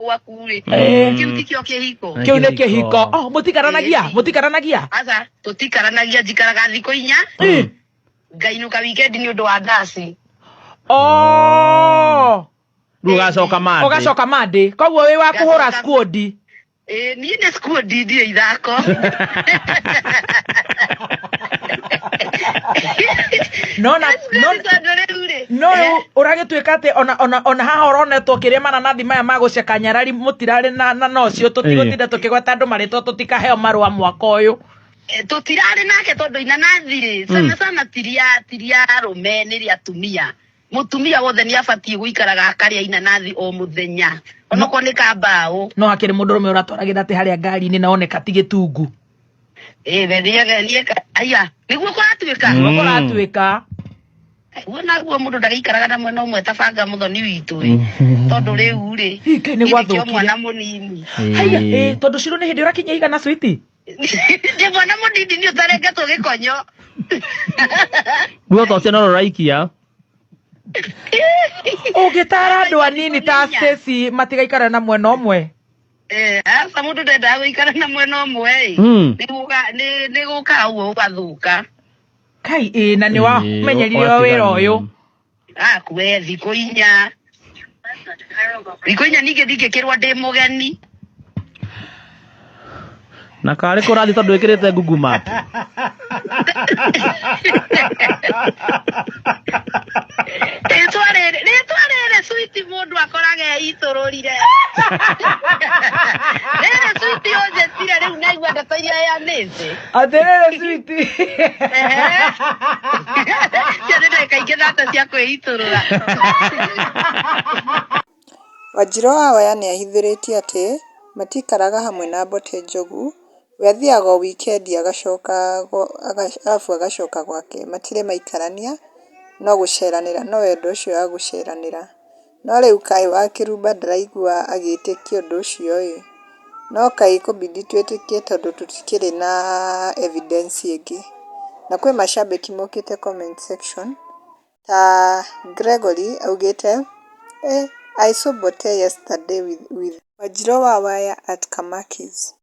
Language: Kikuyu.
Gwaku rĩ, kĩu tikĩo kĩhiko. Kĩu nĩ kĩhiko. Oh, mũtikaranagia? Mũtikaranagia? Aca, tũtikaranagia. Njikaraga thikũ 4, ngainũka weekend nĩ ũndũ wa ndaci. Oh. Rĩu ũgacoka Monday. Ũgacoka Monday, koguo wĩ wa kũhũra Ngacoka- squad. Ĩĩ, niĩ nĩ squad, ndirĩ ithako. No na no Tondũ rĩu rĩ, no rĩu ũragĩtuĩka atĩ ona haha ũronetwo ũkĩrĩa mananathi maya ma gũceka nyarari, mũtirarĩ na nocio tũtigũtinda tũkĩgweta andũ marĩtwa, tũtikaheo marũa mwaka ũyũ. Tũtirarĩ nake, tondũ inanathi rĩ, sana sana tiria arũme, nĩ rĩa atumia. Mũtumia wothe nĩ abatiĩ gũikaraga akarĩa inanathi o mũthenya, onokorwo nĩ kambaũ. No hakĩrĩ mũndũrũme ũratwaragĩra atĩ harĩa ngari-inĩ na oneka ti gĩtungu. Ĩĩ, we aya nĩguo kũratuĩka. Nĩguo kũratuĩka. Guo naguo mũndũ ndagĩikaraga na mwena ũmwe ta banga mũthoni witũ ĩ, tondũ rĩu rĩ, Ĩ, Ngai, nĩ githĩ kĩo gwathũkire. mwana mũnini. Haiya, ĩ, tondũ ciro nĩ hĩndĩ ũrakinyia igana, switi. Ndĩ mwana mũnini nĩ ũtarengetwo gĩkonyo. Guo ta ũcio no rũraikia. Ũngĩtara andũ anini ta Stacy matigaikara na mwena ũmwe? Eh, aca, mũndũ ndendaga gũikara na mwena ũmwe ĩ. Nĩ gũkaga ũguo ũgathũka. Kai, ĩ, na nĩ wamenyerire wĩra ũyũ. Akue thikũ 4, thikũ 4 ningĩ ndingĩkĩrwo ndĩ mũgeni. Na karĩ kũrathiĩ tondũ ĩkĩrĩte Google Map. Rĩtwa rĩrĩ switi mũndũ akoraga eitũrũrire. Rĩrĩ switi ũnjĩtire rĩu, naigua ndeto iria yanĩte. Atĩrĩrĩ switi. Cio nĩ ndagĩka ingĩ thata cia kwĩitũrũra. Wanjiru wa Waya nĩahithũrĩtie atĩ matiikaraga hamwe na Mbote Njogu, we athiaga o wikendi agacoka arabu agacoka gwake, matirĩ maikarania no gũceranĩra no wendo ũcio wa gũceranĩra. No rĩu kaĩ wa Kĩrumba ndaraigua agĩtĩkia ũndũ ũcio ĩ, no kaĩ ĩkũbidi twĩtĩkie tondũ tũtikĩrĩ na evidence ĩngĩ. Na kwĩ macambĩki mokĩte comment section ta Gregory augĩte, "I saw Mbote yesterday with Wanjiru wa Waya at Kamakis."